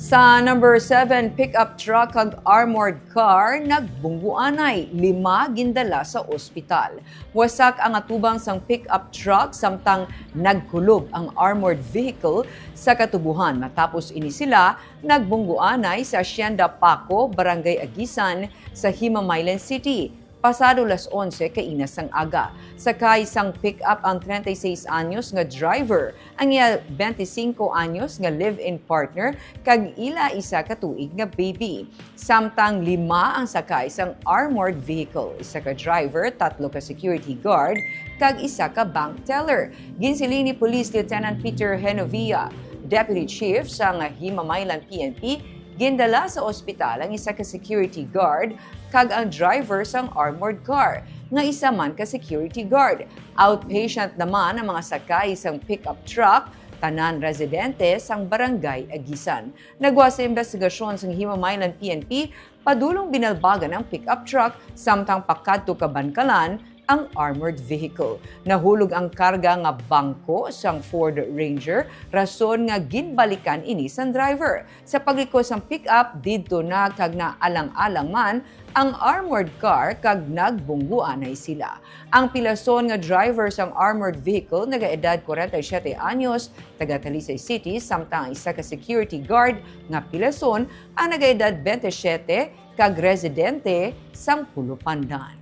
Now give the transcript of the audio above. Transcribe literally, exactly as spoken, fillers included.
Sa number seven, pickup truck kag armored car nagbungguanay, lima gindala sa ospital. Wasak ang atubang sang pickup truck samtang nagkulob ang armored vehicle sa katubohan. Matapos ini sila nagbungguanay sa Hacienda Paco, Barangay Aguisan, sa Himamaylan City. Pasado las onse kaina sang aga, sakay sang pick-up ang treinta y seis anyos nga driver, ang iya bente singko anyos nga live-in partner, kag ila isa ka tuig nga baby. Samtang lima ang sakay sang armored vehicle, isa ka driver, tatlo ka security guard, kag isa ka bank teller. Ginsiling ni Police Lieutenant Peter Genovia, Deputy Chief sang Himamaylan P N P, gindala sa ospital ang isa ka security guard kag ang driver sang armored car, nga isa man ka security guard. Outpatient naman ang mga sakay sang pickup truck, tanan residente sang Barangay Aguisan. Nagwa sa investigasyon sang Himamaylan P N P, padulong binalbagan ang pickup truck samtang pakadto ka Bankalan ang armored vehicle. Nahulog ang karga nga bangko sang Ford Ranger, rason nga ginbalikan ini sang driver. Sa pag-request sang pick-up, didto na kag naalang-alang man ang armored car kag nagbungguanay sila. Ang pilason nga driver sang armored vehicle nagaedad kwarenta y siyete anyos, taga Talisay City, samtang ang isa ka security guard nga pilason ang nagaedad bente siyete kag residente sang Pulupandan.